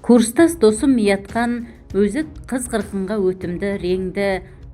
Курстас досым Миятқан өзі қыз-қырқынға өтімді, реңді,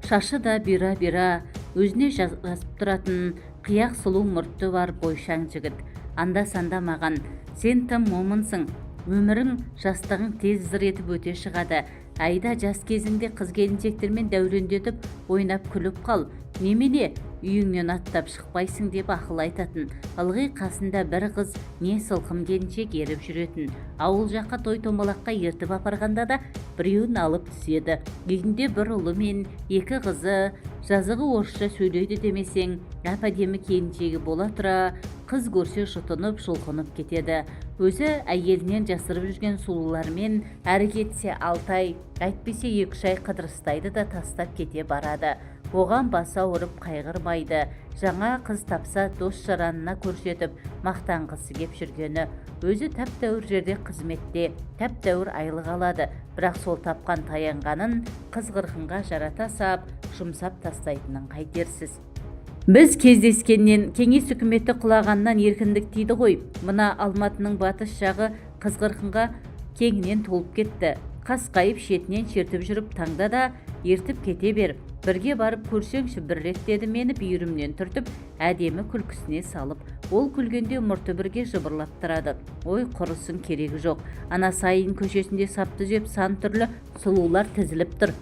шашы да бұйра-бұйра, өзіне жарасып тұратын қияқ сұлу мұрты бар бойшаң жігіт. Анда-санда маған: «Сен тым момынсың, өмірің, жастығың тез зыр етіп өте шығады. Әйда, жас кезіңде қыз-келіншектермен дәурендетіп ойнап күліп қал, немене, үйіңнен аттап шықпайсың», – деп ақыл айтатын. Ылғи қасында бір қыз не сылқым келіншек еріп жүретін. Ауыл жаққа той-томалаққа ертіп апарғанда да біреуін алып түседі. Үйінде бір ұлы мен екі қызы, жазығы орысша сөйлейді демесең, әп-әдемі келіншегі бола тұра, қыз көрсе жұтынып, жұлқынып кетеді. Өзі әйелінен жасырып жүрген сұлулармен әрі кетсе 6 ай, әйтпесе 2-3 ай қыдырыстайды да, тастап кете барады. Оған басы ауырып қайғырмайды. Жаңа қыз тапса, дос-жаранына көрсетіп мақтанғысы кеп жүргені. Өзі тәп-тәуір жерде қызметте, тәп-тәуір айлық алады, бірақ сол тапқан таянғанын қыз-қырқынға жарата сап, жұмсап тастайтынын қайтерсіз? Біз кездескеннен, кеңес үкіметі құлағаннан еркіндік тиді ғой. Мына Алматының батыс жағы қыз-қырқынға кеңінен толып кетті. Қасқайып шетінен шертіп жүріп таңда да ертіп кете бер. «Бірге барып көрсеңші бір рет», – деді мені бүйірімнен түртіп, әдемі күлкісіне салып. Ол күлгенде мұрты бірге жыбырлап тұрады. «Ой, құрысын, керегі жоқ. Ана Сайын көшесінде сап түзеп сан түрлі сұлулар тізіліп тұр.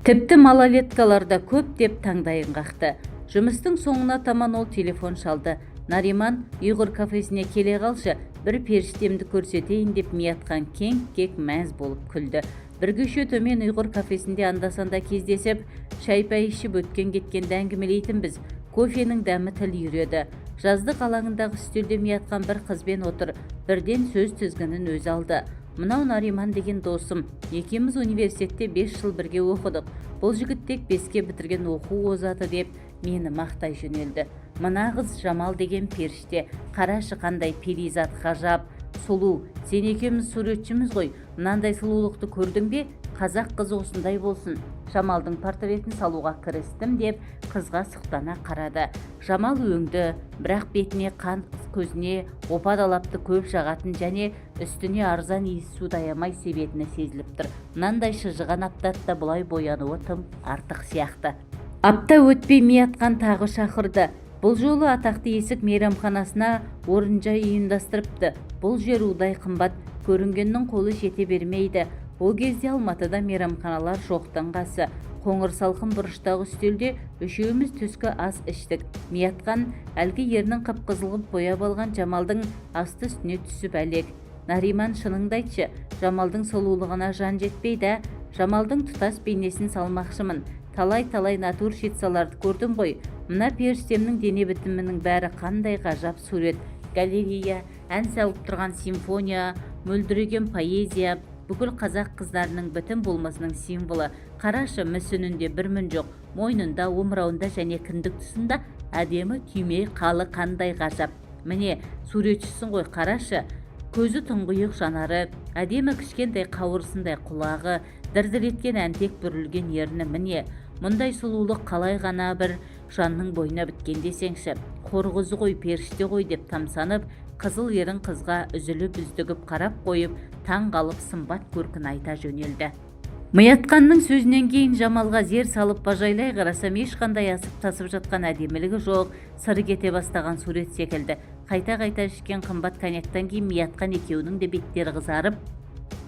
Тіпті малолеткалар да көп», – деп таңдайын қақты. Жұмыстың соңына таман ол телефон шалды: «Нариман, Ұйғыр кафесіне келе қалшы, бір періштемді көрсетейін», – деп Миятқан кеңк-кек мәз болып күлді. Бір көше төмен Ұйғыр кафесінде анда-санда кездесіп, шай-пай ішіп, өткен-кеткенді әңгімелейтінбіз. Кофенің дәмі тіл үйіреді. Жаздық алаңындағы үстелде Миятқан бір қызбен отыр. Бірден сөз тізгінін өзі алды: «Мынау Нариман деген досым. Екеуміз университетте 5 жыл бірге оқыдық. Бұл жігіт тек беске бітірген оқу озаты», – деп мені мақтай жөнелді. «Мына қыз Жамал деген періште. Қарашы, қандай перизат, ғажап сұлу. Сен екеуміз суретшіміз ғой. Мынандай сұлулықты көрдің бе? Қазақ қызы осындай болсын. Жамалдың портретін салуға кірістім», – деп қызға сұқтана қарады. Жамал өңді, бірақ бетіне қан, көзіне опа далапты көп жағатын және үстіне арзан иіссуды аямай себетіні сезіліп тұр. Мынандай шыжыған аптапта бұлай боянуы тым артық сияқты. Апта өтпей Миятқан тағы шақырды. Бұл жолы атақты Есік мейрамханасына орынжай ұйымдастырыпты. Бұл жер удай қымбат, көрінгеннің қолы жете бермейді. Ол кезде Алматыда мейрамханалар жоқтың қасы. Қоңыр салқын бұрыштағы үстелде үшеуміз түскі ас іштік. Миятқан әлгі ернін қып-қызыл қып бояп алған Жамалдың асты-үстіне түсіп әлек. «Нариман, шыныңды айтшы, Жамалдың сұлулығына жан жетпейді, ә? Жамалдың тұтас бейнесін салмақшымын. Талай-талай натурщицаларды көрдім ғой. Мына періштемнің дене бітімінің бәрі қандай ғажап сурет, галерея, ән салып тұрған симфония, мөлдіреген поэзия, бүкіл қазақ қыздарының бітім болмысының символы. Қарашы, мүсінінде бір мін жоқ. Мойнында, омырауында және кіндік тұсында әдемі түйме қалы қандай ғажап. Міне, суретшісің ғой, қарашы. Көзі тұңғиық жанары, әдемі кішкентай қауырсындай құлағы, дір-дір еткен әнтек бүрілген ерні. Міне, мұндай сұлулық қалай ғана бір жанның бойына біткен десеңші. Хор қызы ғой, періште ғой», – деп тамсанып, қызыл ерін қызға үзіліп үздігіп қарап қойып, таң қалып сымбат көркін айта жөнелді. Миятқанның сөзінен кейін Жамалға зер салып бажайлай қарасам, ешқандай асып-тасып жатқан әдемілігі жоқ, сыры кете бастаған сурет секілді. Қайта-қайта ішкен қымбат коньяктан кейін Миятқан екеуінің де беттері қызарып,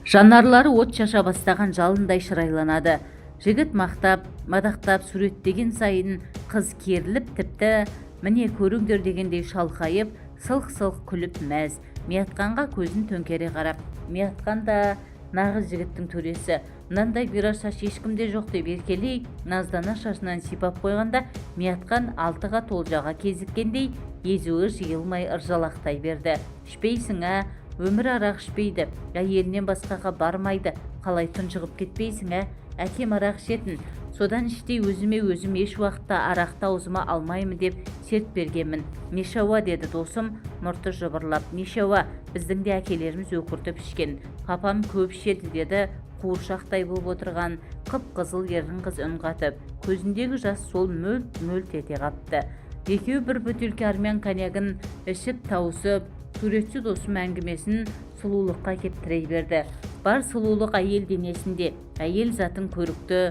жанарлары от шаша бастаған жалындай шырайланады. Жігіт мақтап, мадақтап суреттеген сайын қыз керіліп, тіпті міне көріңдер дегендей шалқайып, сылқ-сылқ күліп мәз. Миятқанға көзін төңкере қарап, Миятқан да нағыз жігіттің төресі: «Мынандай бұйра шаш ешкімде жоқ», – деп еркелей наздана шашынан сипап қойғанда, Миятқан алтыға толжаға кезіккендей езуі жиылмай ыржалақтай берді. «Ішпейсің, ә? Өмір арақ ішпейді, әйелінен басқаға бармайды. Қалай тұншығып кетпейсің, ә? Әкем арақ ішетін. Содан іштей өзіме өзім еш уақытта арақты аузыма алмаймын деп серт бергенмін». «Нешауа», – деді досым мұрты жыбырлап. «Нешауа, біздің де әкелеріміз өкіртіп ішкен. Папам көп ішеді», – деді қуыршақтай болып отырған қып-қызыл ерін қыз үн қатып. Көзіндегі жас сол мөлт-мөлт ете қапты. Екеуі бір бөтелке армян коньягын ішіп тауысып, суретші досым әңгімесін сұлулыққа кеп тірей берді. Бар сұлулық әйел денесінде. Әйел затын көрікті,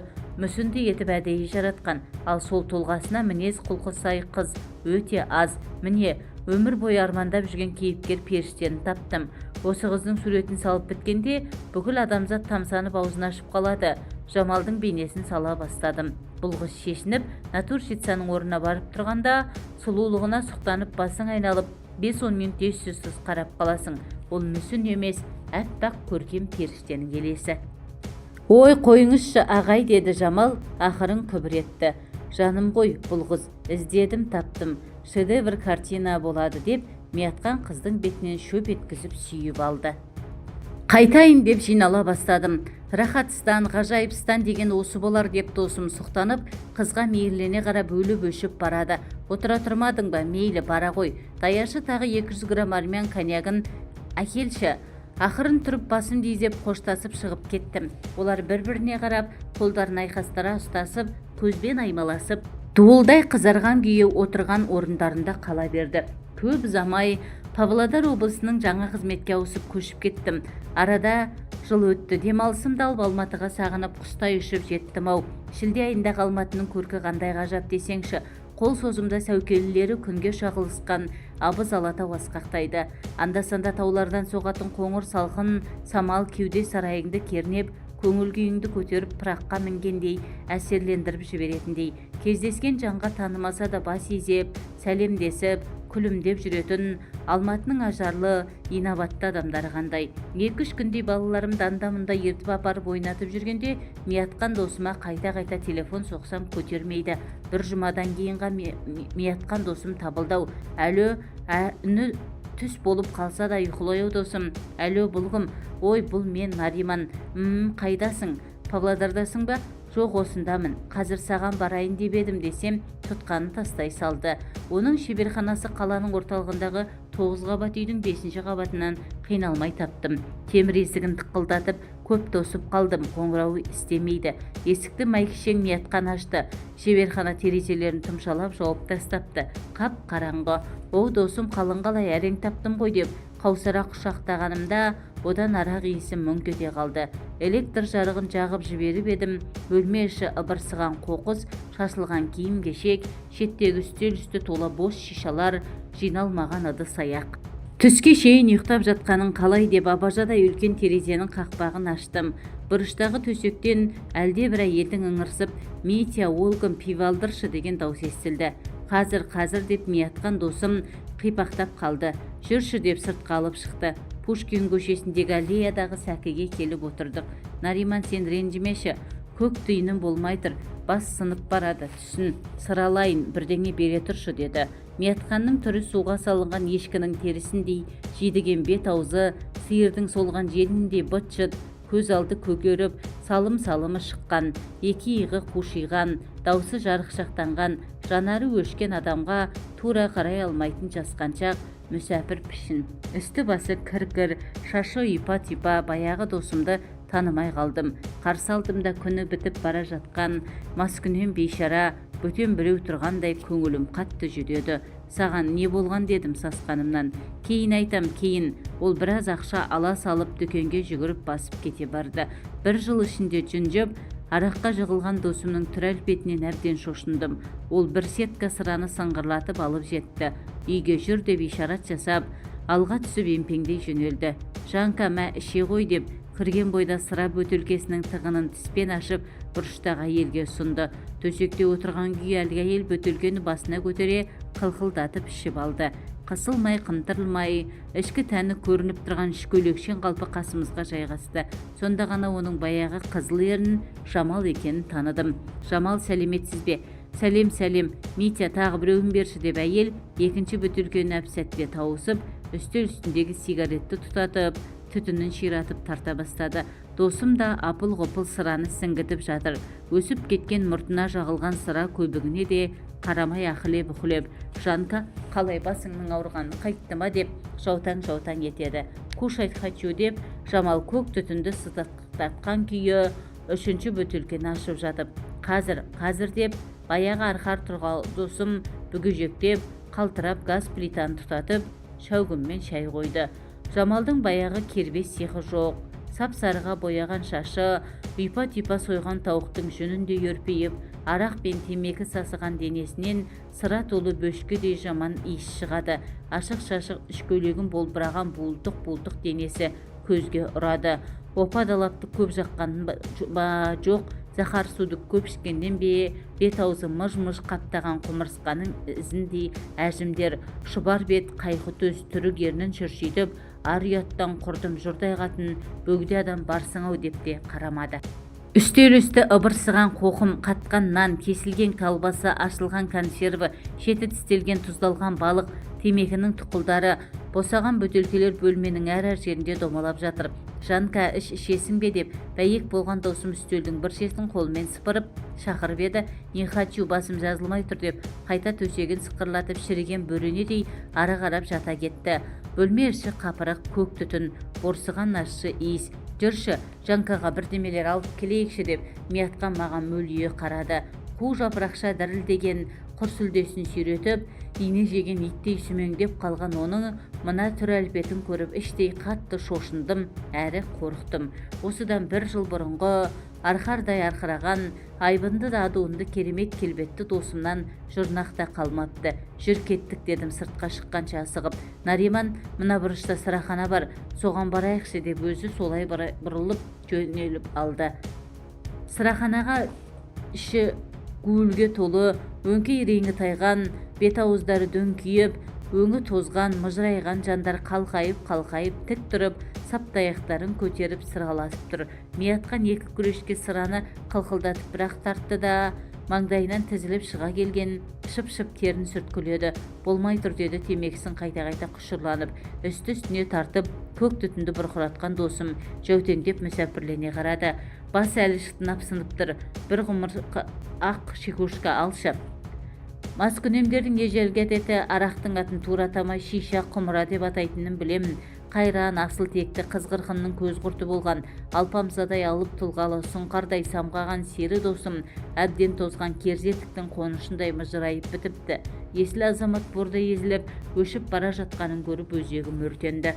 мүсінді етіп әдейі жаратқан. Ал сол тұлғасына мінез құлқы сай қыз өте аз. Міне, өмір бойы армандап жүрген кейіпкер періштені таптым. Осы қыздың суретін салып біткенде, бүкіл адамзат тамсанып, аузын ашып қалады. Жамалдың бейнесін сала бастадым. Бұл қыз шешініп, натурщицаның орнына барып тұрғанда, сұлулығына сұқтанып, басың айналып, 5-10 минут ес-түссіз қарап қаласың. Ол мүсін емес, әппақ көркем періштенің елесі. «Ой, қойыңызшы, ағай», – деді Жамал, ақырын күбір етті. «Жаным ғой бұл қыз. Іздедім, таптым. Шедевр картина болады», – деп Миятқан қыздың бетінен шөп еткізіп сүйіп алды. Қайтайын деп жинала бастадым. «Рахатстан, ғажайыпстан деген осы болар», – деп досым сұқтанып, қызға мейірлене қарап, өліп өшіп барады. «Отыра тұрмадың ба? Мейлі, бара ғой. Даяшы, тағы 200 грамм армян коньягын әкелші». Ақырын тұрып, басымды изеп, қоштасып шығып кеттім. Олар бір-біріне қарап, қолдарын айқастыра ұстасып, көзбен аймаласып, дуылдай қызарған күйі отырған орындарында қала берді. Көп ұзамай Павлодар облысының жаңа қызметке ауысып, көшіп кеттім. Арада жыл өтті. Демалысымды алып, Алматыға сағынып, құстай ұшып жеттім-ау. Шілде айындағы Алматының көркі қандай ғажап десеңші! Қол созымда сәукелелері күнге шағылысқан абыз Алатау асқақтайды. Анда-санда таулардан соғатын қоңыр салқын самал кеуде сарайыңды кернеп, көңіл күйіңді көтеріп, пыраққа мінгендей әсерлендіріп жіберетіндей. Кездескен жанға танымаса да бас изеп, сәлемдесіп, күлімдеп жүретін Алматының ажарлы, инабатты адамдары қандай! 2-3 күндей балаларымды анда-мұнда ертіп апарып, ойнатып жүргенде, Миятқан досыма қайта-қайта телефон соқсам, көтермейді. Бір жұмадан кейін Миятқан досым табылды-ау. Әлі үні түс болып қалса да, ұйқылы досым: «Әлө, бұл кім?» «Ой, бұл мен, Нариман». Қайдасың? Павлодардасың ба?» «Жоқ, осындамын. Қазір саған барайын деп едім», – десем, тұтқанын тастай салды. Оның шеберханасы қаланың орталығындағы тоғыз қабат үйдің бесінші қабатынан қиналмай таптым. Темір есігін тықылдатып, көп тосып қалдым. Қоңырауы істемейді. Есікті майкішең Миятқан ашты. Шеберхана терезелерін тұмшалап жауып тастапты. Қап қараңғы. «О, досым, қалың қалай? Әрең таптым ғой», – деп қаусыра құшақтағанымда, одан арақ иісі мүңк ете қалды. Электр жарығын жағып жіберіп едім, бөлме іші ыбырсыған қоқыс, шашылған киім кешек, шеттегі үстел үсті тола бос шишалар, жиналмаған ыдыс аяқ. «Түске шейін ұйықтап жатқаның қалай?» – деп абажадай үлкен терезенің қақпағын аштым. Бұрыштағы төсектен әлде бір әйелдің ыңырсып: «Митя, ол кім? Пиво алдыршы», – деген дауыс естілді. «Қазір, қазір», – деп Миятқан досым қипақтап қалды. «Жүрші», – деп сыртқа алып шықты. Пушкин көшесіндегі аллеядағы сәкіге келіп отырдық. «Нариман, сен ренжімеші, көк тиыным болмай тұр, бас сынып барады, түсін сыралайын, бірдеңе бере тұршы», – деді. Миятқанның түрі суға салынған ешкінің терісіндей жидіген, бет аузы сиырдың солған желініндей быт шыт, көз алды көгеріп, салым салымы шыққан, екі иығы қушиған, даусы жарықшақтанған, жанары өшкен, адамға тура қарай алмайтын жасқаншақ, мүсәпір пішін. Үсті басы кір кір, шашы ұйпа тұйпа. Баяғы досымды танымай қалдым. Қарсы алдымда күні бітіп бара жатқан маскүнем, бейшара, бөтен біреу тұрғандай көңілім қатты жүдеді. «Саған не болған?» – дедім сасқанымнан. «Кейін айтам, кейін». Ол біраз ақша ала салып, дүкенге жүгіріп басып кете барды. Бір жыл ішінде жүнжіп, араққа жығылған досымның түр әлпетінен әбден шошындым. Ол бір сетка сыраны сыңғырлатып алып жетті. «Үйге жүр», – деп ишарат жасап, алға түсіп, емпеңдей жөнелді. «Жанка, мә, іше ғой», – деп кірген бойда сыра бөтелкесінің тығынын тіспен ашып, бұрыштағы әйелге ұсынды. Төсекте отырған күйі әлгі әйел бөтелкені басына көтере қылқылдатып ішіп алды. Қысылмай, қымтырылмай, ішкі тәні көрініп тұрған ішкөйлекшең қалпы қасымызға жайғасты. Сонда ғана оның баяғы қызыл ерін Жамал екенін таныдым. «Жамал, сәлеметсіз бе?» «Сәлем, сәлем. Митя, тағы біреуін берші», – деп әйел екінші бөтелкені әп сәтте тауысып, үстел үстіндегі сигаретті тұтатып, түтінін ширатып тарта бастады. Досым да апыл-ғұпыл сыраны сіңгітіп жатыр. Өсіп кеткен мұртына жағылған сыра көбігіне де қарамай, ахілеп-үхілеп: «Жанка, қалай, басыңның ауырғаны қайтты ма?» – деп жаутаң-жаутаң етеді. «Кушать хочу», – деп Жамал көк түтінді сыздықтатқан күйі үшінші бөтелкені ашып жатып. «Қазір, қазір», – деп баяғы арқар тұрған досым бүгежектеп, қалтырап, газ плитаны тұтатып, шәугіммен шай қойды. Жамалдың баяғы кербез сиқы жоқ. Сап-сарыға бояған шашы ұйпа-тұйпа сойған тауықтың жүніндей үрпиіп, арақ пен темекі сасыған денесінен сыра толы бөшкедей жаман иіс шығады. Ашық-шашық ішкөйлегін болбыраған буылтық-буылтық денесі көзге ұрады. Опа-далапты көп жаққаннан ба, жоқ, заһар суды көп ішкеннен бе, бет-аузы мыж-мыж қаптаған құмырсқаның ізіндей әжімдер, шұбар бет, қайқы төс, түрік ернін шүршитіп, ар-ұяттан құрдым жұрдай қатын, бөгде адам барсың-ау деп те қарамады. Үстел үсті ыбырсыған қоқым, қатқан нан, кесілген колбаса, ашылған консерві, шеті тістелген тұздалған балық, темекінің тұқылдары, босаған бөтелкелер бөлменің әр-әр жерінде домалап жатыр. «Жанка, іш, ішесің бе?» – деп бәйек болған досым үстелдің бір шетін қолымен сыпырып шақырып еді, «Не хочу, басым жазылмай тұр», – деп қайта төсегін сықырлатып, шіріген бөренедей ары қарап жата кетті. Бөлме іші қапырық, көк түтін, борсыған ащы иіс. «Жүрші, Жанкаға бірдемелер алып келейікші», – деп Миятқан маған мөлие қарады. Қу жапырақша дірілдеген құр сүлдесін сүйретіп, ине жеген иттей сүмеңдеп қалған оның мына түр-әлпетін көріп, іштей қатты шошындым әрі қорықтым. Осыдан бір жыл бұрынғы арқардай арқыраған, айбынды да адуынды, керемет келбетті досымнан жұрнақ та қалмапты. «Жүр, кеттік», – дедім сыртқа шыққанша асығып. «Нариман, мына бұрышта сырахана бар, соған барайықшы», – деп өзі солай бұрылып жөнеліп алды. Сыраханаға іші гуілге толы, өңкей реңі тайған, бет-ауыздары дөңкиіп, өңі тозған, мыжырайған жандар қалқайып-қалқайып тік тұрып, саптаяқтарын көтеріп сырғаласып тұр. Миятқан екі күрешке сыраны қылқылдатып бір-ақ тартты да, маңдайынан тізіліп шыға келген шып-шып терін сүрткіледі. «Болмай тұр», – деді темекісін қайта-қайта құшырланып, үсті-үстіне тартып, көк түтінді бұрқыратқан досым жәутеңдеп мүсәпірлене қарады. «Бас әлі шытынап сынып тұр, бір ғұмыр ақ чекушка алшы». Маскүнемдердің ежелгі әдеті арақтың атын тура атамай, шиша, құмыра деп атайтынын білемін. Қайран, асыл текті, қыз-қырқынның көз құрты болған, алпамсадай алып тұлғалы, сұңқардай самғаған сері досым әбден тозған керзетіктің қонышындай мыжырайып бітіпті. Есіл азамат бордай езіліп, өшіп бара жатқанын көріп, өзегім өртенді.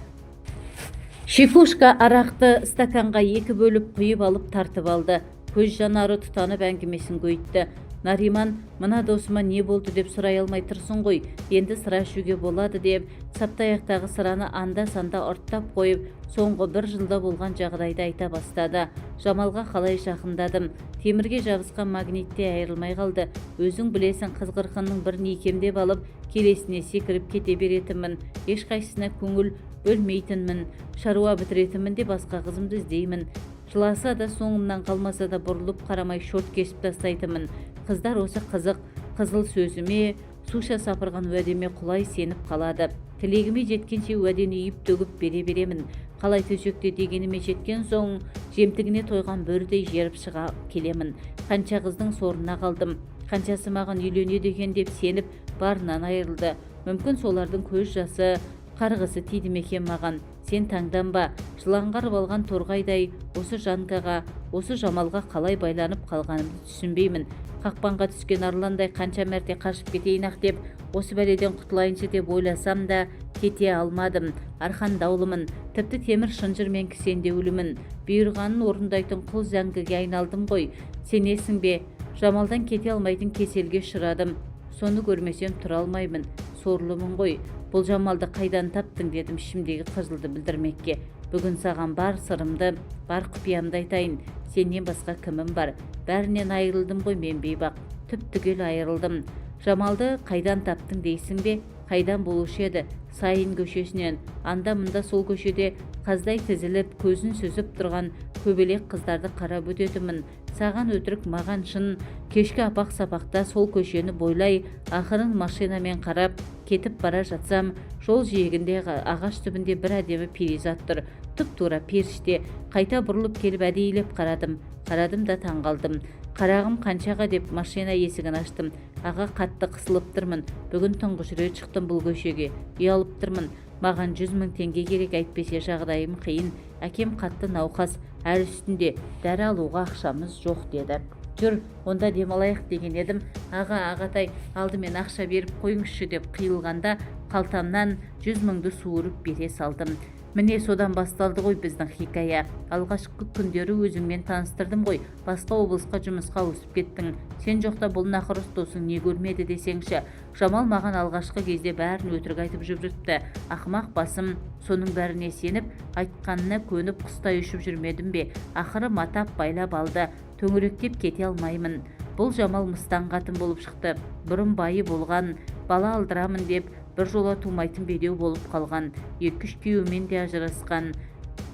Чекушка арақты стаканға екі бөліп құйып алып, тартып алды. Көз жанары тұтанып, әңгімесін көйтті. «Нариман, мына досыма не болды деп сұрай алмай тұрсың ғой, енді сыра ішуге болады», – деп, саптаяқтағы сыраны анда-санда ұрттап қойып, соңғы бір жылда болған жағдайды айта бастады. «Жамалға қалай жақындадым? Темірге жабысқан магниттей айырылмай қалды. Өзің білесің, қыз-қырқынның бірін икемдеп алып, келесіне секіріп кете беретінмін. Ешқайсысына көңіл бөлмейтінмін. Шаруа бітіретінмін де, басқа қызымды іздеймін. Жыласа да, соңымнан қалмаса да, бұрылып қарамай шорт кесіп тастайтынмын. Қыздар осы қызық қызыл сөзіме, суша сапырған уәдеме құлай сеніп қалады. Тілегіме жеткенше уәдені үйіп төгіп бере беремін. Қалай төсекте дегеніме жеткен соң, жемтігіне тойған бөрідей жеріп шыға келемін. Қанша қыздың сорына қалдым. Қаншасы маған үйленеді екен деп сеніп, барынан айырылды. Мүмкін, солардың көз жасы, қарғысы тиді ме екен маған? Сен таңданба, жыланға алған торғайдай осы Жанкаға, осы Жамалға қалай байланып қалғанымды түсінбеймін. Қақпанға түскен арландай қанша мәрте қашып кетейін-ақ деп, осы бәледен құтылайыншы деп ойласам да, кете алмадым. Арқандаулымын, тіпті темір шынжырмен кісендеулімін. Бұйырғанын орындайтын құл зәңгіге айналдым ғой. Сенесің бе, Жамалдан кете алмайтын кеселге ұшырадым. Соны көрмесем, тұра алмаймын. Сорлымын ғой». «Бұл Жамалды қайдан таптың?» – дедім ішімдегі қыжылды білдірмекке. «Бүгін саған бар сырымды, бар құпиямды айтайын. Сенен басқа кімім бар? Бәрінен айырылдым ғой мен, бейбақ, түп-түгел айырылдым. Жамалды қайдан таптың дейсің бе? Қайдан болушы еді? Сайын көшесінен. Анда-мында сол көшеде қаздай тізіліп, көзін сүзіп тұрған көбелек қыздарды қарап өтетінмін. Саған өтірік, маған шын. Кешкі апақ-сапақта сол көшені бойлай ақырын машинамен қарап кетіп бара жатсам, жол жиегінде, ағаш түбінде бір әдемі перизат тұр. Тұп-тура періште. Қайта бұрылып келіп, әдейілеп қарадым. Қарадым да, таң қалдым. «Қарағым, қаншаға?» – деп машина есігін аштым. «Аға, қатты қысылып тұрмын. Бүгін тұңғыш рет шықтым бұл көшеге. Ұялып тұрмын. Маған 100 000 теңге керек, әйтпесе жағдайым қиын. Әкем қатты науқас, әл үстінде, дәрі алуға ақшамыз жоқ», – деді. «Жүр, онда демалайық», – деген едім, «Аға, ағатай, алдымен ақша беріп қойыңызшы», – деп қиылғанда, қалтамнан 100 000-ды суырып бере салдым. Міне, содан басталды ғой біздің хикая. Алғашқы күндері өзіңмен таныстырдым ғой. Басқа облысқа жұмысқа ауысып кеттің. Сен жоқта бұл нақұрыс досың не көрмеді десеңші. Жамал маған алғашқы кезде бәрін өтірік айтып жүріпті. Ақымақ басым соның бәріне сеніп, айтқанына көніп, құстай ұшып жүрмедім бе? Ақыры матап, байлап алды. Төңіректеп кете алмаймын. Бұл Жамал мыстан қатын болып шықты. Бұрын байы болған, бала алдырамын деп бір жола тумайтын бедеу болып қалған. Екі-үш күйеуімен де ажырасқан.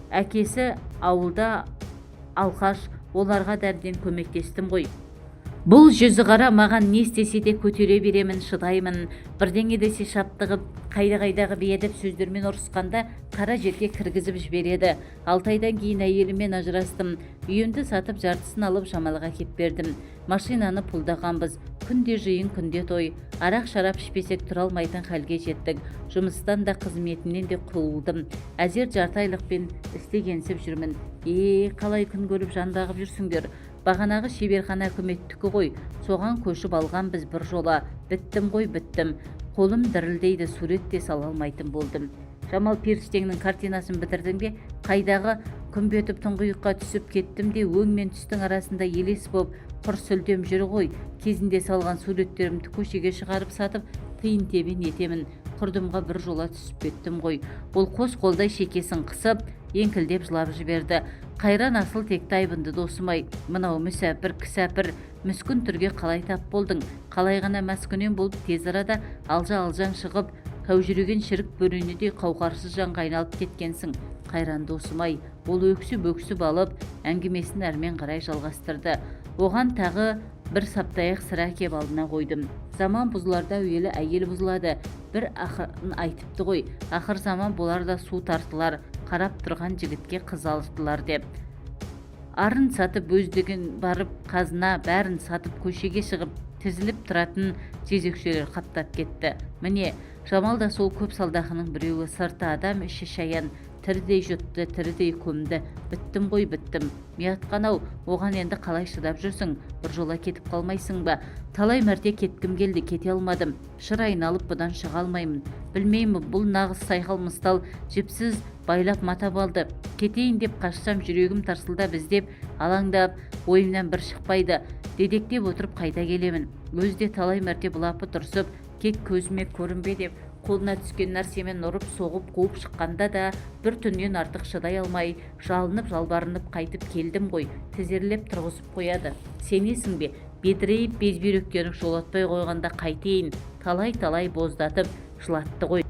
Әкесі ауылда алқаш, оларға да әбден көмектестім ғой. Бұл жүзі қара маған не істесе де көтере беремін, шыдаймын. Бірдеңе десе, шаптығып, қайда-қайдағы бейәдеп сөздермен ұрысқанда, қара жерге кіргізіп жібереді. 6 айдан кейін әйеліммен ажырастым. Үйімді сатып, жартысын алып, Жамалға әкеп бердім. Машинаны пұлдағанбыз. Күнде жиын, күнде той. Арақ шарап ішпесек, тұра алмайтын халге жеттік. Жұмыстан да, қызметімнен де қуылдым. Әзер жарты айлықпен істегенсіп жүрмін. Е, қалай күн көріп, жан бағып жүрсіңдер? Бағанағы шеберхана үкіметтікі ғой, соған көшіп алғанбыз бір жола. Біттім ғой, біттім. Қолым дірілдейді, сурет те сала алмайтын болдым. Жамал, періштеңнің картинасын бітірдің бе? Қайдағы, күмп етіп тұңғиыққа түсіп кеттім де, өң мен түстің арасында елес боп құр сүлдем жүр ғой. Кезінде салған суреттерімді көшеге шығарып сатып, тиын тебен етемін. Құрдымға бір жола түсіп кеттім ғой. Ол қос қолдай шекесін қысып, еңкілдеп жылап жіберді. Қайран асыл текті, айбынды досым-ай, мынау мүсәпір, кісәпір, мүскін түрге қалай тап болдың? Қалай ғана маскүнем болып, тез арада алжа-алжаң шығып, кәужіреген шірік бөренедей қауқарсыз жанға айналып кеткенсің, қайран досым-ай? Ол өксіп-өксіп алып, әңгімесін әрмен қарай жалғастырды. Оған тағы бір саптаяқ сыра әкеп алдына қойдым. Заман бұзыларда әуелі әйел бұзылады, бір ақын айтыпты ғой. Ақыр заман болар да, су тартылар, қарап тұрған жігітке қыз алыстылар деп. Арын сатып, өздігін барып, қазына бәрін сатып, көшеге шығып, тізіліп тұратын жезөкшелер қаптап кетті. Міне, Жамал да сол көп салдақының біреуі. Сырты адам, іші шаян. Тірідей жұтты, тірідей көмді. Біттім ғой, біттім. Миятқан-ау, оған енді қалай шыдап жүрсің? Біржола кетіп қалмайсың ба? Талай мәрте кеткім келді, кете алмадым. Шыр айналып бұдан шыға алмаймын. Білмеймін, бұл нағыз сайқал мысқал жіпсіз байлап, матап алды. Кетейін деп қашсам, жүрегім тарсылдап, іздеп, алаңдап, ойымнан бір шықпайды. Дедектеп отырып қайта келемін. Өзі де талай мәрте былапыт ұрсып, кет, көзіме көрінбе деп, қолына түскен нәрсемен ұрып соғып қуып шыққанда да, бір түннен артық шыдай алмай, жалынып жалбарынып қайтып келдім ғой. Тізерлеп тұрғызып қояды, сенесің бе? Бедірейіп, безбүйректеніп жолатпай қойғанда қайтейін? Талай-талай боздатып жылатты ғой.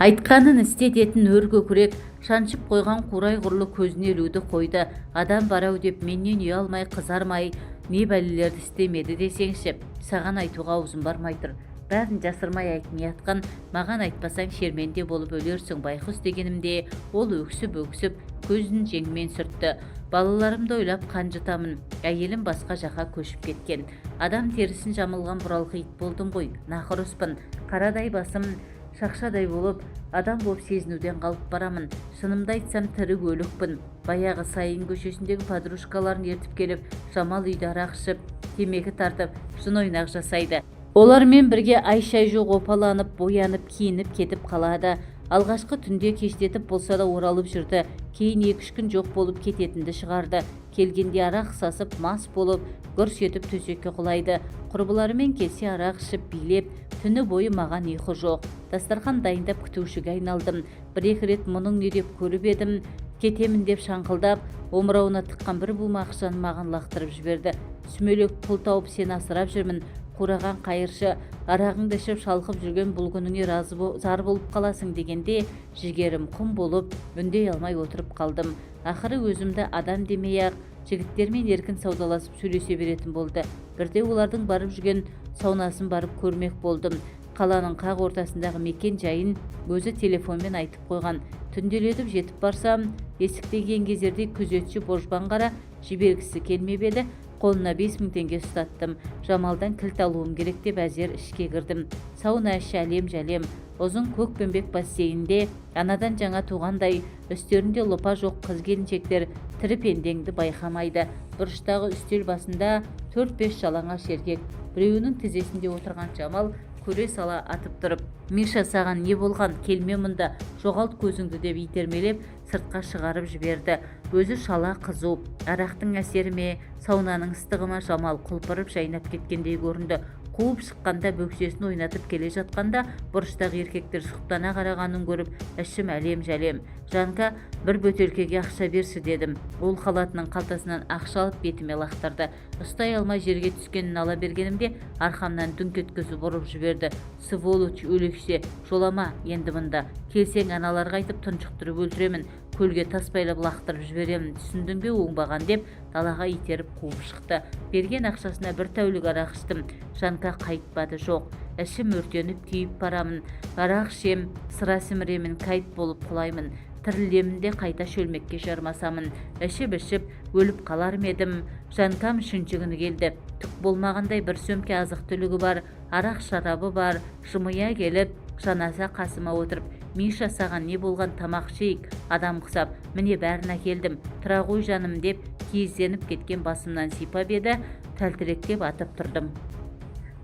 Айтқанын істететін өр көкірек, шаншып қойған қурай құрлы көзіне ілуді қойды. Адам бар-ау деп менен ұялмай, қызармай не бәлелерді істемеді десеңші. Саған айтуға аузым бармай тұр. Бәрін жасырмай айт, Миятқан. Маған айтпасаң, шерменде болып өлерсің байқұс, дегенімде, ол өксіп-өксіп көзін жеңімен сүртті. Балаларымды ойлап қан жұтамын. Әйелім басқа жаққа көшіп кеткен. Адам терісін жамылған бұралқы ит болдым ғой. Нақұрыспын. Қарадай басым шақшадай болып, адам болып сезінуден қалып барамын. Шынымды айтсам, тірі өлікпін. Баяғы Сайын көшесіндегі подружкаларын ертіп келіп, Жамал үйде арақ ішіп, темекі тартып, жын ойнақ жасайды. Олармен бірге ай-шай жоқ опаланып, боянып, киініп кетіп қалады. Алғашқы түнде кештетіп болса да оралып жүрді. Кейін 2-үш күн жоқ болып кететінді шығарды. Келгенде арақ сасып, мас болып, гүрс етіп төсекке құлайды. Құрбыларымен келсе, арақ ішіп, билеп, түні бойы маған ұйқы жоқ. Дастархан дайындап, күтушіге айналдым. Бір-екі рет мұның не деп көріп едім, кетемін деп шаңқылдап, омырауына тыққан бір бума ақшаны маған лақтырып жіберді. Сүмелек, пұл тауып сені асырап жүрмін, қураған қайыршы, арағыңды ішіп шалқып жүрген бұл күніңе разы зар болып қаласың дегенде, жігерім құм болып, үндей алмай отырып қалдым. Ақыры өзімді адам демей-ақ, жігіттермен еркін саудаласып, сөйлесе беретін болды. Бірде олардың барып жүрген саунасын барып көрмек болдым. Қаланың қақ ортасындағы мекен жайын өзі телефонмен айтып қойған. Түнделетіп жетіп барсам, есіктегі еңгезердей күзетші божбан қара жібергісі келмеп еді, қолына 5000 теңге ұстаттым. Жамалдан кілт алуым керек деп әзер ішке кірдім. Сауна іші әлем-жәлем. Ұзын көкпеңбек бассейнде анадан жаңа туғандай, үстерінде лыпа жоқ қыз-келіншектер тірі пендеңді байқамайды. Бұрыштағы үстел басында төрт-бес жалаңаш еркек. Біреуінің тізесінде отырған Жамал Көре сала атып тұрып: «Миша, саған не болған? Келме мұнда, жоғалт көзіңді!» – деп итермелеп сыртқа шығарып жіберді. Өзі шала қызу. Арақтың әсері ме, саунаның ыстығы ма, Жамал құлпырып жайнап кеткендей көрінді. Қуып шыққанда бөксесін ойнатып келе жатқанда бұрыштағы еркектер сұқтана қарағанын көріп, ішім әлем-жәлем. «Жанка, бір бөтелкеге ақша берші», – дедім. Ол халатының қалтасынан ақша алып, бетіме лақтырды. Ұстай алмай жерге түскенін ала бергенімде арқамнан дүңк еткізіп ұрып жіберді: «Сволочь, өлексе, жолама енді мұнда. Келсең, аналарға айтып, тұншықтырып өлтіремін, көлге тас байлап лақтырып жіберемін, түсіндің бе, оңбаған!» – деп далаға итеріп қуып шықты. Берген ақшасына бір тәулік арақ іштім. Жанка қайтпады. Жоқ, ішім өртеніп, күйіп барамын. Арақ ішем, сыра сіміремін, кайп болып құлаймын. Тірілемін де, қайта шөлмекке жармасамын. Ішіп-ішіп өліп қалар ма едім? Жанкам үшінші күні келді. Түк болмағандай бір сөмке азық-түлігі бар, арақ шарабы бар. Жымия келіп, жанаса қасыма отырып: «Миша, саған не болған? Тамақ ішейік адам құсап. Міне, бәрін әкелдім. Тұра ғой, жаным», – деп киізденіп кеткен басымнан сипап еді, тәлтіректеп атып тұрдым.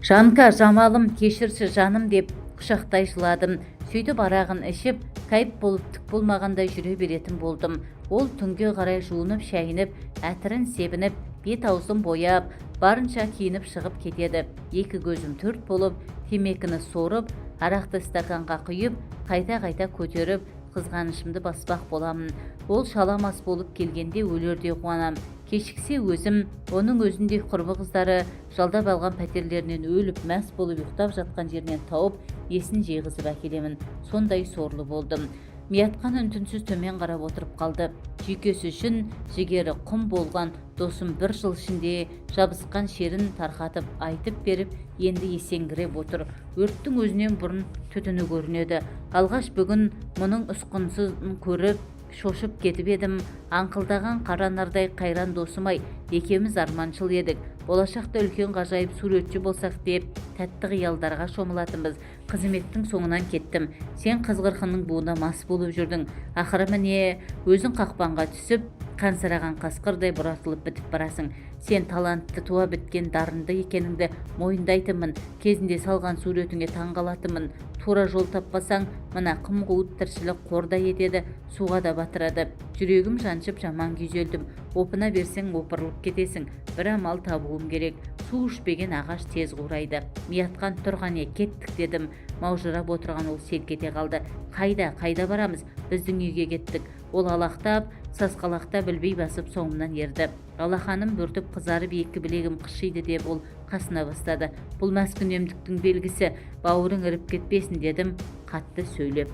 «Жанка, Жамалым, кешірші, жаным», – деп құшақтай жыладым. Сөйтіп арағын ішіп, кайп болып, түк болмағандай жүре беретін болдым. Ол түнге қарай жуынып шайынып, әтірін себініп, бет аузын бояп, барынша киініп шығып кетеді. Екі көзім төрт болып, темекіні сорып, арақты стаканға құйып, қайта-қайта көтеріп, қызғанышымды баспақ боламын. Ол шала мас болып келгенде өлердей қуанам. Кешіксе, өзім оның өзіндей құрбы қыздары жалдап алған пәтерлерінен өліп, мас болып ұйықтап жатқан жерінен тауып, есін жиғызып әкелемін. Сондай сорлы болдым. Миятқан үн-түнсіз төмен қарап отырып қалды. Жүйкесі үшін жігері құм болған досым бір жыл ішінде жабысқан шерін тарқатып айтып беріп, енді есеңгіреп отыр. Өрттің өзінен бұрын түтіні көрінеді. Алғаш бүгін мұның ұсқынсызын көріп, шошып кетіп едім. Аңқылдаған қара нардай қайран досым-ай, екеуміз арманшыл едік. Болашақта үлкен ғажайып суретші болсақ деп тәтті қиялдарға шомылатынбыз. Қызметтің соңынан кеттім. Сен қыз-қырқынның буына мас болып жүрдің. Ақыры, міне, өзің қақпанға түсіп, қансыраған қасқырдай бұратылып бітіп барасың. Сен талантты, туа біткен дарынды екеніңді мойындайтынмын. Кезінде салған суретіңе таңғалатынмын. Тура жол таппасаң, мына қым-қуыт тіршілік қордай етеді, суға да батырады. Жүрегім жаншып, жаман күйзелдім. Опына берсең, опырылып кетесің. Бір амал табуым керек. Су ішпеген ағаш тез қурайды. «Миятқан, тұр, қане, кеттік», – дедім. Маужырап отырған ол селк ете қалды. «Қайда, қайда барамыз?» «Біздің үйге кеттік». Ол алақтап, сасқалақтап, ілби басып соңымнан ерді. Алақаным бөртіп, қызарып, екі білегім қышиды деп ол қасына бастады. «Бұл маскүнемдіктің белгісі, бауырың іріп кетпесін», – дедім қатты сөйлеп.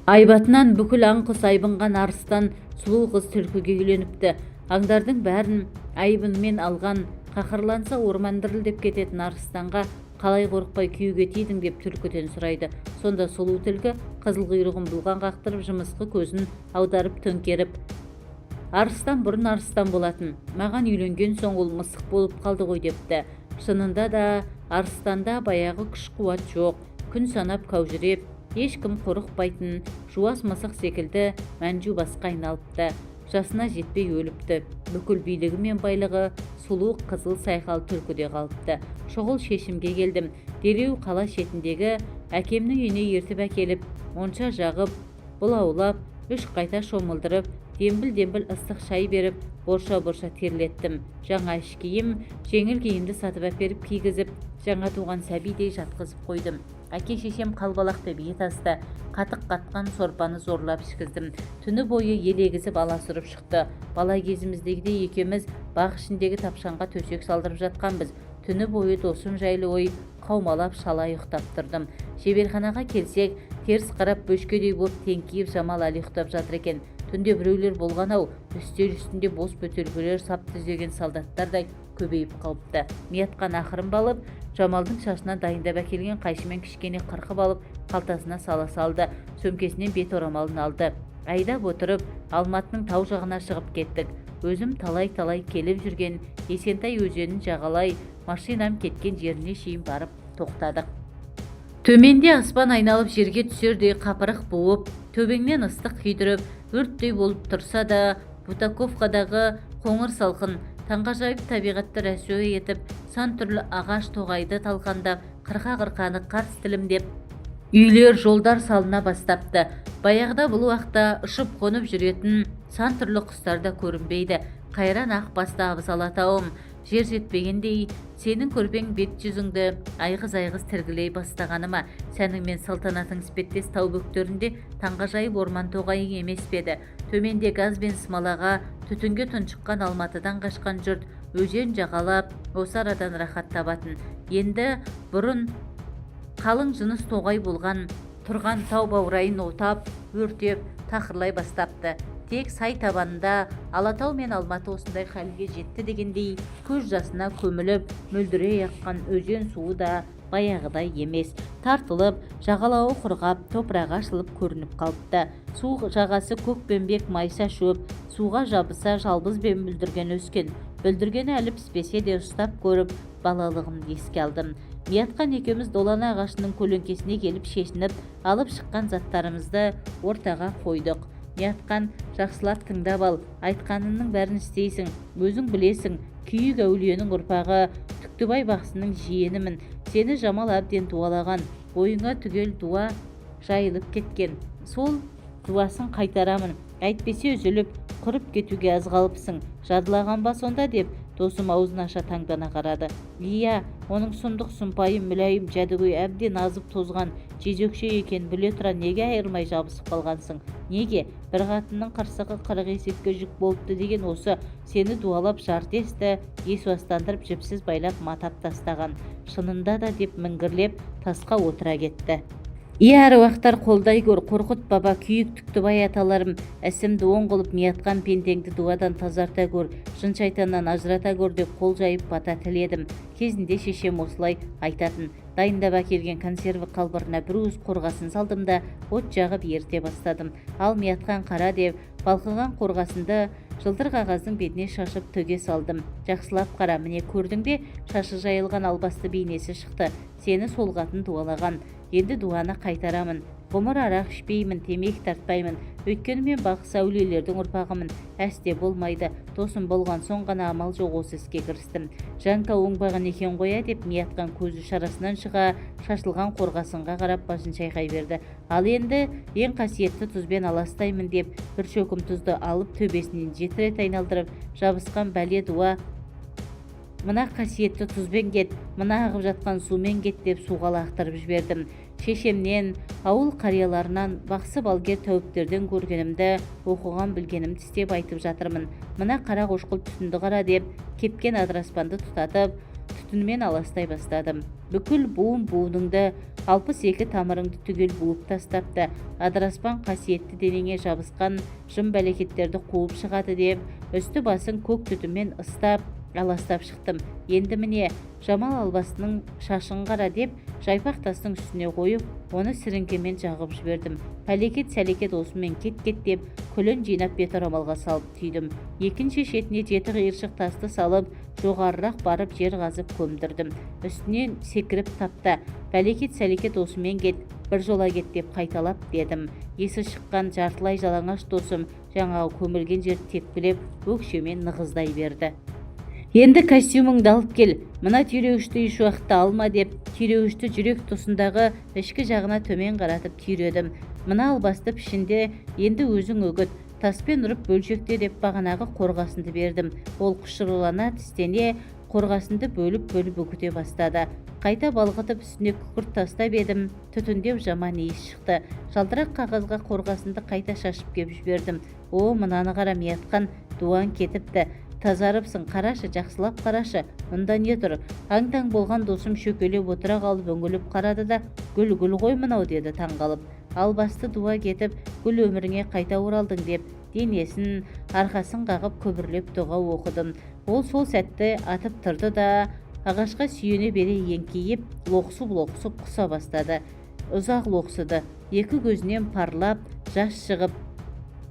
Айбатынан бүкіл аң-құс айбынған арыстан сұлу қыз түлкіге үйленіпті. Аңдардың бәрін айбынмен алған, қаһарланса, орман дірілдеп кететін арыстанға қалай қорықпай күйеуге тидің деп түлкіден сұрайды. Сонда сұлу түлкі қызыл құйрығын бұлғаң қақтырып, жымысқы көзін аударып төңкеріп: «Арыстан бұрын арыстан болатын, маған үйленген соң ол мысық болып қалды ғой», – депті. Шынында да, арыстанда баяғы күш-қуат жоқ. Күн санап кәужіреп, ешкім қорықпайтын жуас мысық секілді мәнжу басқа айналыпты. Жасына жетпей өліпті. Бүкіл билігі мен байлығы сұлу қызыл сайқал түлкіде қалыпты. Шұғыл шешімге келдім. Дереу қала шетіндегі әкемнің үйіне ертіп әкеліп, монша жағып, бұлаулап, үш қайта шомылдырып, дембіл-дембіл ыстық шай беріп, борша-борша терлеттім. Жаңа іш киім, жеңіл киімді сатып әперіп кигізіп, жаңа туған сәбидей жатқызып қойдым. Әке-шешем қалбалақ деп ет асты, қатық қатқан сорпаны зорлап ішкіздім. Түні бойы елегізіп, аласұрып шықты. Бала кезіміздегідей екеуміз бақ ішіндегі тапшанға төсек салдырып жатқанбыз. Түні бойы досым жайлы ой қаумалап, шала ұйықтап тұрдым. Шеберханаға келсек, теріс қарап, бөшкедей боп теңкиіп Жамал әлі ұйықтап жатыр екен. Түнде біреулер болған-ау, үстел үстінде бос бөтелкелер сап түзеген солдаттардай көбейіп қалыпты. Миятқан ақырын балып, Жамалдың шашынан дайындап әкелген қайшымен кішкене қырқып алып, қалтасына сала салды. Сөмкесінен бет орамалын алды. Айдап отырып, Алматының тау жағына шығып кеттік. Өзім талай-талай келіп жүрген Есентай өзенін жағалай машинам кеткен жеріне шейін барып тоқтадық. Төменде аспан айналып жерге түсердей қапырық буып, төбеңнен ыстық күйдіріп, өрттей болып тұрса да, Бутаковкадағы қоңыр салқын таңғажайып табиғатты рәсуа етіп, сан түрлі ағаш тоғайды талқандап, Қырқа-қырқаны қарс тілімдеп, үйлер, жолдар салына бастапты. Баяғыда бұл уақытта ұшып-қонып жүретін сан түрлі құстар да көрінбейді. Қайран ақ басты абыз Алатауым, жер жетпегендей сенің көрпең бет жүзіңді айғыз-айғыз тілгілей бастағаны ма? Сәнің мен салтанатың іспеттес тау бөктерінде таңғажайып орман тоғайың емес пе еді? Төменде газ бен смолаға, түтінге тұншыққан Алматыдан қашқан жұрт өзен жағалап осы арадан рахат табатын. Енді бұрын қалың жыныс тоғай болған тұрған тау баурайын отап, өртеп, тақырлай бастапты. Тек сай табанында Алатау мен Алматы осындай халге жетті дегендей көз жасына көміліп, мөлдірей аққан өзен суы да баяғыдай емес. Тартылып, жағалауы құрғап, топырағы ашылып көрініп қалыпты. Су жағасы көкпеңбек майса шөп, суға жабыса жалбыз бен бүлдірген өскен. Бүлдіргені әлі піспесе де ұстап көріп, балалығымды еске алдым. Миятқан екеуміз долана ағашының көлеңкесіне келіп шешініп, алып шыққан заттарымызды ортаға қойдық. Миятқан, жақсылап тыңдап ал, айтқанымның бәрін істейсің. Өзің білесің, Күйік әулиенің ұрпағы, Түктібай бақсының жиенімін. Сені Жамал әбден дуалаған, бойыңа түгел дуа жайылып кеткен. Сол дуасын қайтарамын. Әйтпесе үзіліп, құрып кетуге аз қалыпсың. Жадылаған ба сонда деп, досым аузын аша таңдана қарады. Иә, оның сұмдық сұмпайы, мүләйім жәдігөй әбден азып тозған жезөкше екенін біле тұра неге айырмай жабысып қалғансың? Неге? Бір қатынның қырсығы 40 есекке жүк болыпты деген осы. Сені дуалап жарты есті есуастандырып, жіпсіз байлап матап тастаған. Шынында да деп міңгірлеп тасқа отыра кетті. Иә, әруақтар, қолдай көр, Қорқыт баба, Күйік Түктібай аталарым, ісімді оң қылып, Миятқан пендеңді дуадан тазарта көр, жын шайтаннан ажырата көр деп қол жайып бата тіледім. Кезінде шешем осылай айтатын. Дайындап әкелген консерві қалбырына бір уыс қорғасын салдым да, от жағып еріте бастадым. Ал, Миятқан, қара деп, балқыған қорғасынды жылтыр қағаздың бетіне шашып төге салдым. Жақсылап қара, міне көрдің бе, шашы жайылған албасты бейнесі шықты. Сені сол қатын дуалаған. Енді дуаны қайтарамын. Ғұмыр арақ ішпеймін, темекі тартпаймын. Өйткені мен бақсы әулиелердің ұрпағымын. Әсте болмайды. Досым болған соң ғана амал жоқ осы іске кірістім. Жанка оңбаған екен ғой, ә деп Миятқан көзі шарасынан шыға шашылған қорғасынға қарап басын шайқай берді. Ал енді ең қасиетті тұзбен аластаймын деп, бір шөкім тұзды алып төбесінен 7 рет айналдырып, жабысқан бәле дуа мына қасиетті тұзбен кет, мына ағып жатқан сумен кет деп суға лақтырып жібердім. Шешемнен, ауыл қарияларынан, бақсы балгер тәуіптерден көргенімді, оқыған білгенімді істеп айтып жатырмын. Мына қара қошқыл түтінді қара деп, кепкен адыраспанды тұтатып, түтінімен аластай бастадым. Бүкіл буын-буыныңды, 62 тамырыңды түгел буып тастапты. Адыраспан қасиетті денеңе жабысқан жын бәлекеттерді қуып шығады деп, үсті басын көк түтінмен ыстап, аластап шықтым. Енді міне, Жамал албастының шашын қара деп, жайпақ тастың үстіне қойып, оны сіріңкемен жағып жібердім. Пәлекет сәлекет осымен кет-кет деп, күлін жинап бет орамалға салып түйдім. Екінші шетіне 7 қиыршық тасты салып, жоғарырақ барып жер қазып көмдірдім. Үстінен секіріп тапта, пәлекет сәлекет осымен кет, бір жола кет деп қайталап дедім. Есі шыққан жартылай жалаңаш досым жаңағы көмілген жерді тепкілеп, өкшемен нығыздай берді. Енді костюміңді алып кел, мына түйреуішті еш уақытта алма деп, түйреуішті жүрек тұсындағы ішкі жағына төмен қаратып түйредім. Мына албасты пішінде енді өзің үгіт, таспен ұрып бөлшекте деп бағанағы қорғасынды бердім. Ол құшырлана тістене қорғасынды бөліп-бөліп үгіте бастады. Қайта балқытып үстіне күкірт тастап едім, түтіндеп жаман иіс шықты. Жалтырақ қағазға қорғасынды қайта шашып кеп жібердім. О, мынаны қара, Миятқан, дуан кетіпті. Тазарыпсың, қарашы, жақсылап қарашы, мұнда не тұр? Аң-таң болған досым шөкелеп отыра қалып үңіліп қарады да, гүл, гүл ғой мынау деді таңғалып. Албасты дуа кетіп, гүл өміріңе қайта оралдың деп, денесін, арқасын қағып күбірлеп дұға оқыдым. Ол сол сәтте атып тұрды да, ағашқа сүйене бере еңкейіп, лоқсып-лоқсып құса бастады. Ұзақ лоқсыды. Екі көзінен парлап жас шығып,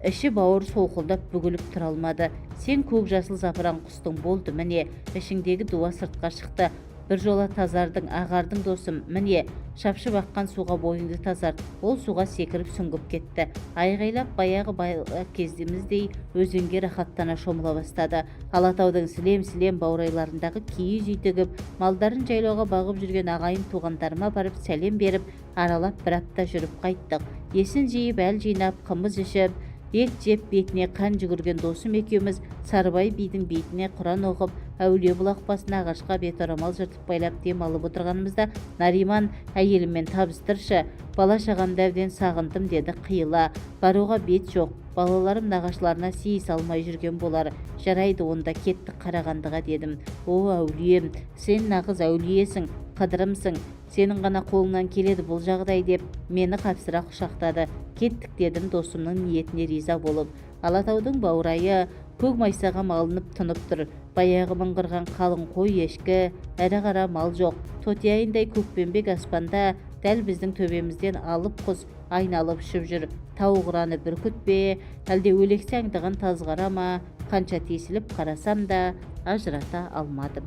іші бауыр солқылдап бүгіліп тұра алмады. Сен көк жасыл запыран құстың болды, міне, ішіңдегі дуа сыртқа шықты. Бір жола тазардың, ағардың досым, міне, Шапшып аққан суға бойыңды тазарт. Ол суға секіріп сүңгіп кетті. Айғайлап, баяғы бала кезіміздей өзенге рахаттана шомыла бастады. Алатаудың сілем-сілем баурайларындағы киіз үй тігіп, малдарын жайлауға бағып жүрген ағайын-туғандарыма барып сәлем беріп, аралап бір апта жүріп қайттық. Есін жиып, әл жинап, қымыз ішіп, ет жеп, бетіне қан жүгірген досым екеуміз Сарыбай бидің бейітіне құран оқып, әулие бұлақ басына ағашқа бет орамал жыртып байлап дем алып отырғанымызда Нариман: «Әйеліммен табыстыршы, бала-шағамды әбден сағындым», – деді қиыла. «Баруға бет жоқ, балаларым нағашыларына сыйыса алмай жүрген болар». «Жарайды онда, кеттік Қарағандыға», – дедім. «О, әулием, сен нағыз әулиесің, қыдырымсың, сенің ғана қолыңнан келеді бұл жағдай», – деп мені қапсыра құшақтады. «Кеттік», – дедім досымның ниетіне риза болып. Алатаудың баурайы көк майсаға малынып тұнып тұр. Баяғы мыңғырған қалың қой-ешкі, ірі қара мал жоқ. Тотияйындай көкпеңбек аспанда дәл біздің төбемізден алып құс айналып ұшып жүр. Тау қыраны бүркіт пе, әлде өлексе аңдыған тазғара ма, қанша тесіліп қарасам да ажырата алмадым.